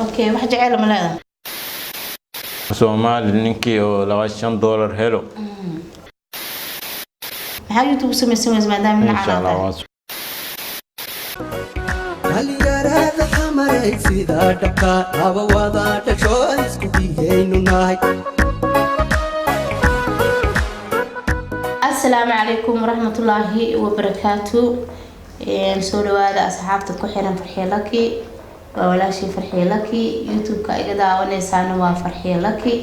Okay, wax jecel ma leedahay? Soomaali ninkii oo $25 helo. Maxaa YouTube u samaysan weysa maadaama nin Insha Allah canaatay? Waa Dhalinyarada xamaray sida dhabka laba wada dhasho isku biyaynu nahay. Asalaamu calaykum waraxmatullaahi wabarakaatu. Soo dhawaada asxaabta ku xiran Farxiyo Laki. Waa walaashii Farxiyo Laki. YouTube-ka iga daawaneysaana waa Farxiyo Laki.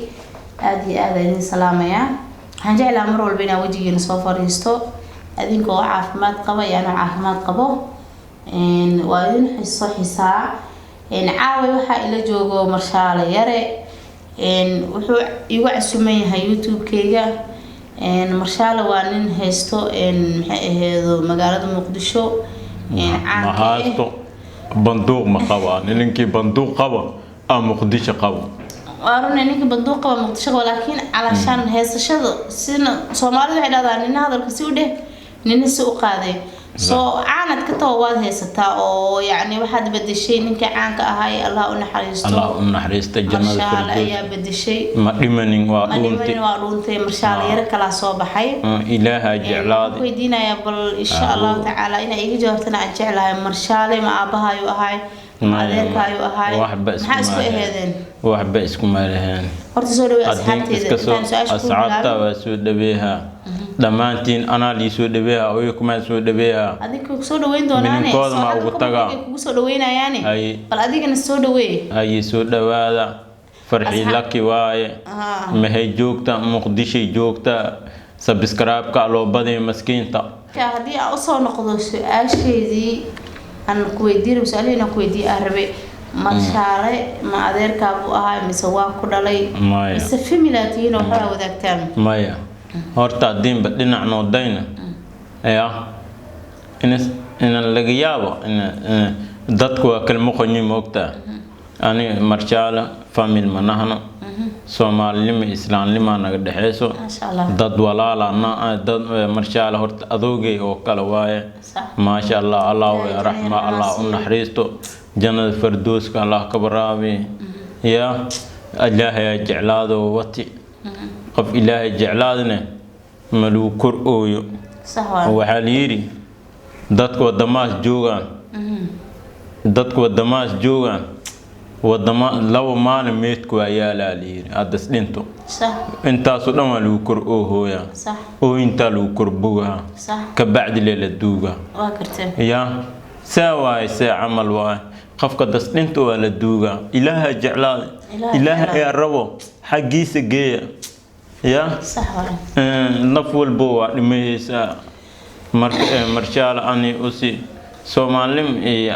Aada iyo aada idin salaamayaa. Waxaan jeclaha mar walba inaan wejigiina soo fariisto adinkoo caafimaad qaba iyo anoo caafimaad qabo. Waa idin xiso xisaa. Caawa waxaa ila joogo Marshaale Yare. Wuxuu igu casuman yahay YouTube-keyga. Marshaale waa nin haysto, maxay aheedo, magaalada Muqdisho Ma caanka ah. Haysto banduuq ma qabaa? Ninkii banduuq qaba aa Muqdisho qabo. Waa runa, ninka banduuq qaba Muqdisho qaba, laakiin calashaan heysashada sina Soomaalida waxay dhahdaa nina hadalka si u dheh, nina si u qaaday. Soo caanad ka tago, waad haysataa oo yacni waxaad bedeshay ninkii caanka ahaa ee Allah u naxariisto. Allah u naxariista, jannada Marshaale firdows. Ayaa bedeshay. Ma dhimanin, waa Ma dhuuntay. dhimanin, waa dhuuntay. Marshaale Yare kalaa soo baxay. Ilaaha Waxaan jeclaaday. weydiinayaa bal insha Allahu tacaala inaa iga jawaabtana aan jeclahay: Marshaale ma aabahayuu ahay, ma Maya, adeerkaayuu ahay? Waxba Maxaa isku iskuma aheedeen? Waxba iskuma leheen. Horta soo dhawey Haddii asxaabteeda iska soo intaan su-aasha ku asxaabta bilaabin. Waa soo dhaweeha dhammaantiin, anaa lii soo dhaweeha, oyo kumaa soo dhaweeha. Adinka ku soo dhaweyn doonaane. Mininkooda soo ma hadda ugu commentiga tagaa? Kugu soo dhaweynayaane. Hay. Bal adigana soo dhaweey. Haye, soo dhawaada. Farxi Laki waaye. Maxay joogta? Muqdishay joogta. Subscribe-ka loo badiyo maskiinta. Haddii aan usoo noqdo su-aasheedii aan ku weydiin, su-aalihii aan ku weydiiye aan rabay: Marshaale ma adeerkaa buu ahaa mise waa ku dhalay? Maya. Mise family aad tihiin oo waxbaa wadaagtaan? Maya, horta haddiinba dhinac noodayna ya inan laga yaabo dadku waa kala maqanyi, moogtaa. Ani Marshaala family ma nahno, Soomaalinimo iyo islaamnimaa naga dhexeyso. Maasha Allah. Dad walaalana dad. Marshaala horta adoogay oo kale waaye. Maasha Allah, Allah Ilaahay way raxma jannada Allah u siiyo. naxariisto, jannada fardooska Allah ka baraabi. Ya Ilaahay jeclaado wati qof Ilaahay jeclaadne ma lagu kor ooyo. Sax waa. Waxaa la yidhi dadka wadamahaas joogaan, dadka wadamahaas joogaan, wadama laba maalin meydku waa yaalaa la yidhi haddas dhinto. Intaasoo dhan waa lagu kor oohooyaa. Ooyintaa lagu kor bogaa. Kabacdi lee la duugaa. Waa garteen. Ya saa waaye, see camal waaye, qofka das dhinta waa la duugaa. Ilaaha jeclaada. Ilaaha Ilaaha jeclaada. Ayaa rabo xaggiisa geeya ya. Sax waa. Naf walbo waa dhimayeysaa. Marka Marshaala ani usi Soomaalinimo iyo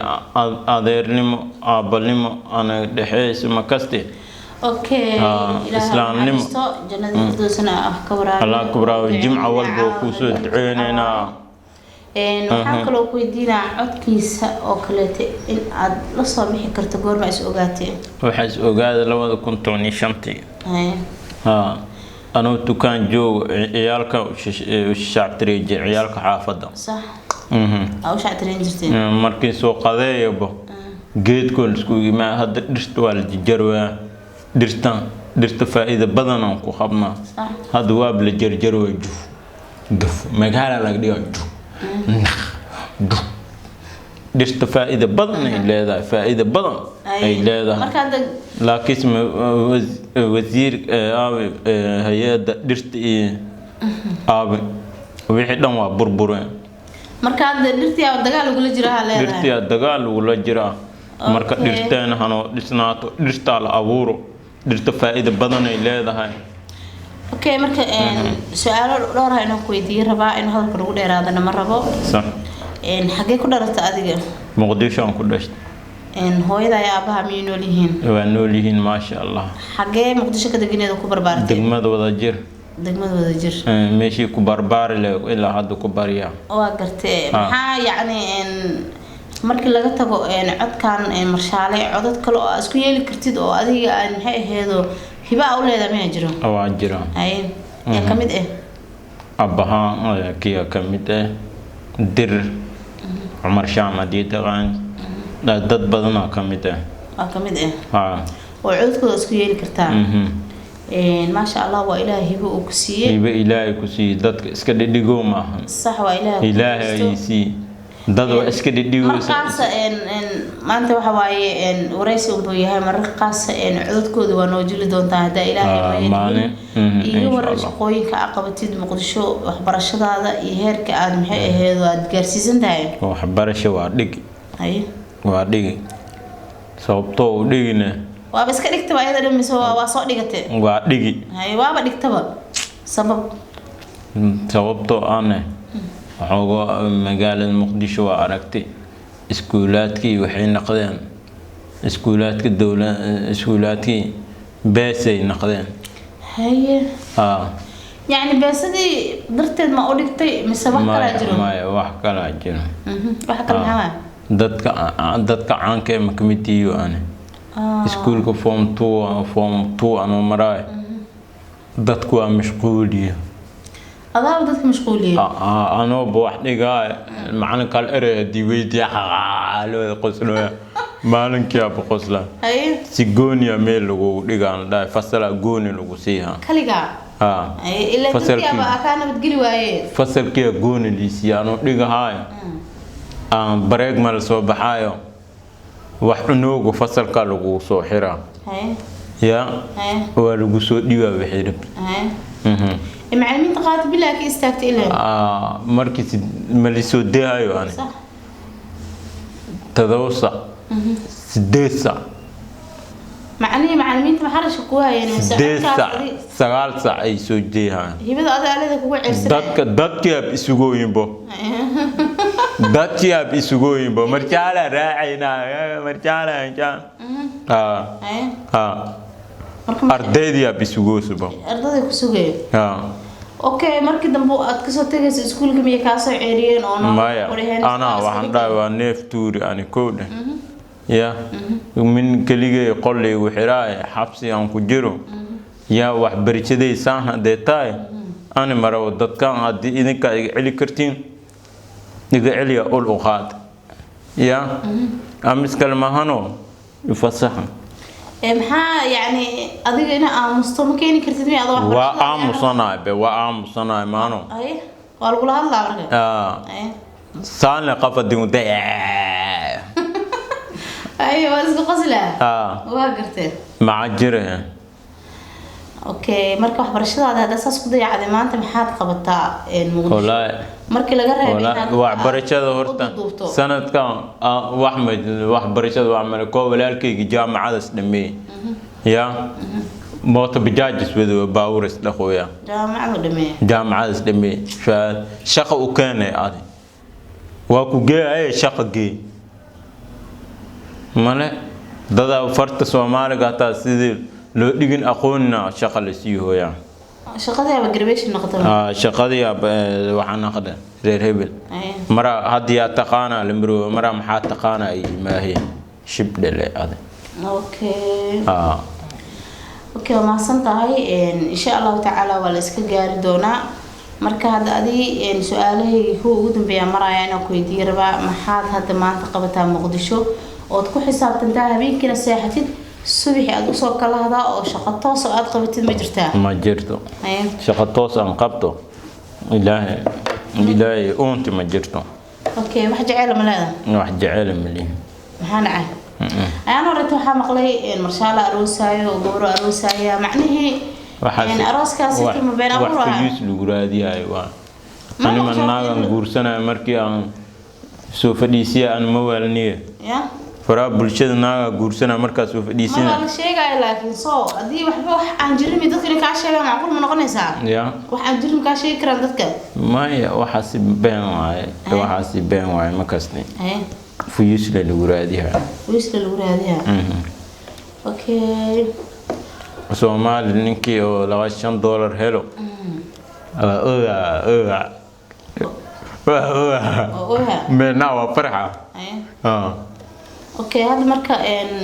adeernimo, aabbanimo ana dhexeyso ma kaste. Okay. Ilaahay islaamnimo. naxariisto, jannada firdowsana ah ka waraabiyo. Allah ka waraabiyo. Jimca walba waa kuu soo duceyneynaa. Waxaan kaloo ku weydiinaa codkiisa oo kaleete in aad la soo bixi karto, goorma is ogaateen? Waxaa is ogaada 2015-tii. Haye. Ha, anuu dukaan joogo, ciyaalka shactireeje, ciyaalka xaafadda. Aa u shactireyn jirteen? Markii soo qadeeyaba geedkoon isku yimaa. Hadda dhirta waa la jarjarwaa, dhirta faa'iido badan aan ku qabnaa. Hadda waaba la jarjarwaa, juf gaf magaala laga dhigaa, juf naq juf. Dhirta faa'iido badan ay leedahay, faa'iido badan ay leedahay. Marka hadda Laakiinse wasiir aabe, hay-adda dhirta iyo aabe wixii dhan waa burbureen. Marka hadda dhirtii aa dagaal lagula jira haa leedahay? Dhirtiyaa dagaal lagula jiraa marka. Dhirteena hanoo dhisnaato, dhirtaa la abuuro, dhirta faa'iido badan ay leedahay. Okay, marka su-aalo dhowr ah inaan ku weydiiye rabaa, in hadalka lagu dheeraadana ma rabo. Xaggee ku dhalatay adiga? Muqdisho aan ku dhashtay. Hooyada iyo aabaha miyay nool yihiin? Waa nool yihiin, maasha Allah. Xaggee Muqdisho ka deganeed oo ku barbaartay? Degmada Wadajir. Degmada Wadajir. Meeshii ku barbaari leh ilaa hadda ku baryaa. Waa gartee. Maxaa yacni markii laga tago codkan Marshaale, codad kale oo aad isku yeeli kartid oo adiga aan maxay aheedo hiba aa u leedahay miyaa jiro? Waa jira. Haye, yaa kamid ah? Abbahaan kiya ka mid ah, Dir Cumar Shaam haddii taqaan, dad badanaa ka mid ah. Waa kamid ah. Haa. Oo codkooda isku yeeli kartaa. Mhm. Maasha Allah, waa Ilaahay hibo uu ku siiyey. Hibo Ilaahay ku siiyey, dadka iska dhidhigow maahan. Sax, waa Ilaahay ku Ilaahay haysto. ay sii dad waa iska dhidhigowsa. Markaas maanta waxa waaye waraysi unbuu yahay. Mararka qaas codadkooda waa noo jili doontaa haddaa Ilaahay Ah, maalin. iiga Insha waran Allah. shaqooyinka aad qabatid Muqdisho, waxbarashadaada iyo heerka aad maxay ahayd oo aad gaarsiisan tahay. Waxbarasho waa dhigi. Haye. Waa dhigi, sababtoo u dhigina Waaba iska dhigtaba ayada dhan mise waa soo dhigatay? Waa dhigi. Haye, waaba dhigtaba, sabab? Sababtoo ahne waxooga magaalada Muqdisho waa aragtay, iskuulaadkii waxay noqdeen iskuulaadka dowla, iskuulaadkii beesay noqdeen. Haye. Haa. Yacni beesadii darteed ma u dhigtay mise wax kalaa Maya. jiro? Maya, wax kalaa jiro. Wax kale maxaa waay? Dadka caanka ee ma kamid tihiyo ani. Iskuulka form 2, form 2 anoo maraay, dadku waa mashquuliya. Adaaba dadka mashquuliyey. Anooba wax dhigaay, macalinka hal erey haddii weydiiya xaalooda qoslooya, maalinkiiaba qosla. Haye. Si gooniya meel lagu dhigaan dhahay, fasalaa gooni lagu siihaa. Kaligaa? Haa. Haye, ilaa dadkiiaba aa kaa nabadgeli waaye. Fasalkiia gooni liisiiya anoo dhigahaay, aan bareeg ma la soo baxaayo, wax cunooga fasalkaa lagu soo xiraa. Haye. Ya. Haye. Waa lagu soo dhibaa wixii rabta. Haye. Macallimiinta qaata bilaa ka istaagtay ilaa. Markii ma lisoo dehayo ani. Sax. 7 sac, 8 sac. Macnihii macallimiinta maxarashka ku hayeen mise 8 codkaas sac, 9 sac ay soo jeehaan. Hibada ada alada kugu ceyrsanaya. Dadka dadkiab isugooyinbo, dadkiab isugooyinbo, marjaala raacaynaa, marjaala. Haa. Haye. Haa. Marka Ardaydiyaab isugoosubo. Ardaday ku sugaya. Haa. Okay, markii dambe aad kasoo tagayso iskuulka miyay kaa soo ceeriyeen oo noo Maya. ku dhaheen Anaa waxaan dhahay waa neef tuuri ani kow dheh ya min keligay qollaygu xiraaye, xabsi aan ku jiro yaa waxbarashaday saan haddee tahay, ani marawo dadkan haddii idinkaa iga celi kartiin, iga celiya, ul u qaad ya amiskale mahano ifasaxa. Ee maxaa yacni adiga ina aamusto ma keeni kartid miya adoo Waa waxbarashada? aamusanaay be, waa aamusanaay maano. Haye, waa lagula hadlaa marka. Haye. Saanle qafadin. Haye, waa isku qoslaa. Waa garteen. Maca jire. Okay, marka waxbarashadaada hadda saas ku dayacday, maanta maxaad qabataa Muqdisho? Wallaahi Markii laga reebay inaad waxbarashada u horta duubto. Sanadkan wax ma waxbarashada waa male koo walaalkayga jaamacadas dhameeyey ya mooto bajaajis wado, baabuur is dhaqooya. Jaamacadu dhameeya. Jaamacadas dhameeyey, shaqa u keenay, adi waa ku geeyaye, shaqa geey male, dadaa farta Soomaaliga hataa sidii loo dhigin aqoonina shaqa la sii hooyaa. Shaqadaaba graduation noqotay. Shaqadii waxaa naqda reer hebel. Haye. Mara hadda yaa taqaanaa lamaro, mara maxaa taqaanaa ay maahe shibdhele ade. Okay. Okay, waa mahadsan tahay. Insha Allahu tacaala waa la iska gaari doonaa. Marka hadda adii su-aalahayga kuwa ugu dambeeya maraya inaan ku weydiiyo rabaa: maxaad hadda maanta qabataa Muqdisho ood ku xisaabtantaa, habeenkiina seexatid, subaxii aad usoo kalahdaa, oo shaqo toos oo aad qabatid ma jirtaa? Ma jirto. Haye. Shaqo toos aan qabto, Ilaahay Ilaahay uunti, ma jirto. Okay, wax jecel ma leedahay? Wax jecel ma lihi. Maxaa dhacay? Ayaan horeta waxaa maqlay marshaala aroosaayo oo gabro aroosaya, macnihii arooskaasi ma been abuur wax ahaa? Fuyuus lagu raadiyayo waa Ma anima maqashay naagan guursanayo markii aan soo fadhiisiya aan ma waalniye ya faraha bulshada, naagaa guursanaya markaa soo Ma fadhiisina. waa la sheegaayo, laakiin soo haddii waxba wax aan jirin dadka inay kaa sheegaan macquul ma noqonaysaa? Ya. Wax aan jirin kaa sheegi karaan dadka. Maya, waxaasi been waaye, waxaasi been waaye, ma kasti. Haye. Fuyuusla lagu raadiyayo. Wiisla lagu raadiyaa. Okay. Soomaali ninkii oo $25 helo waa ogaa, ogaa, waa ogaa. Oo oha. Meenaa waa farxa. Haye. Ah. Okay, hadda marka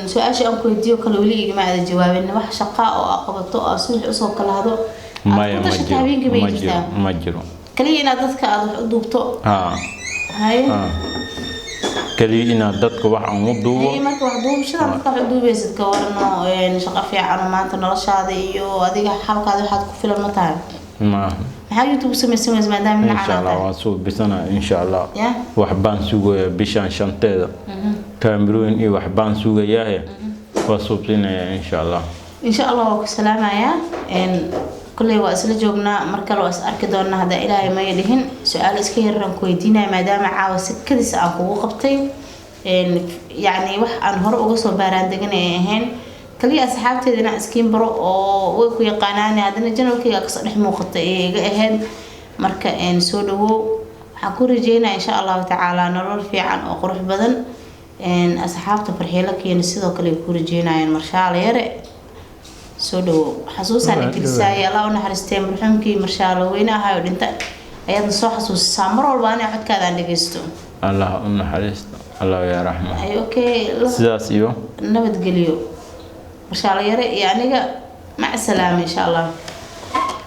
su-aasha aan ku weydiiyo kale weli igama aada jawaabin: wax shaqa oo aad qabato oo aad subax usoo kalahdo aad Maya, ku ma tashato jiro. habeenkii bay Ma jiro. jirtaa? Ma jiro. Kaliya inaad dadka aad wax u duubto? Ha. Haye. Ha. Kaliya inaad dadka wax aan u duubo. Haye, marka wax duubashada, marka wax duubaysid, ka warano shaqo fiican oo maanta noloshaada iyo adiga xalkaada waxaad ku filan ma tahay? Maaha. Maxaa YouTube u samaysan weysa maadaama Insha nacana Allah tahay? Waan suubisanaa, insha Allah. Ya. Waxbaan sugayaa bishaan shanteeda, kaamirooyin iyo waxbaan sugayaahe, waa suubsinayaa, insha Allah. Insha Allah, waa ku salaamayaa. Kolley waa isla joognaa, mar kale waa is arki doonaa haddaa Ilaahay maya dhihin. Su-aal iska yaraan ku weydiinaya maadaama caawa sikadiisa aan kugu qabtay. Yacni wax aan hore uga soo baaraan degan ay ahayn, kaliya asxaabteeda inaan iskiin baro oo way ku yaqaanaan, haddana channelkayga kasoo dhex muuqata ee iga ahayd. Marka soo dhawow, waxaan ku rajeynaya, insha Allahu tacaala, nolol fiican oo qurux badan. Asxaabta Farxiilo keena sidoo kale ay ku rajeynayaan. Marshaala yare, soo dhawow. Xasuusaan Waa igelisaaya, Allah u naxariistee, marxuumkii Marshaalo weyne ahaay oo dhinta ayaadna soo xasuusisaa mar walba aniga codkaada aan dhegeysto. Allah u naxariisto, Allah yaa raxma. Ay, okay. Sidaas iyo nabadgeliyo, Marshaalo yare iyo aniga, mac salaama, insha Allah.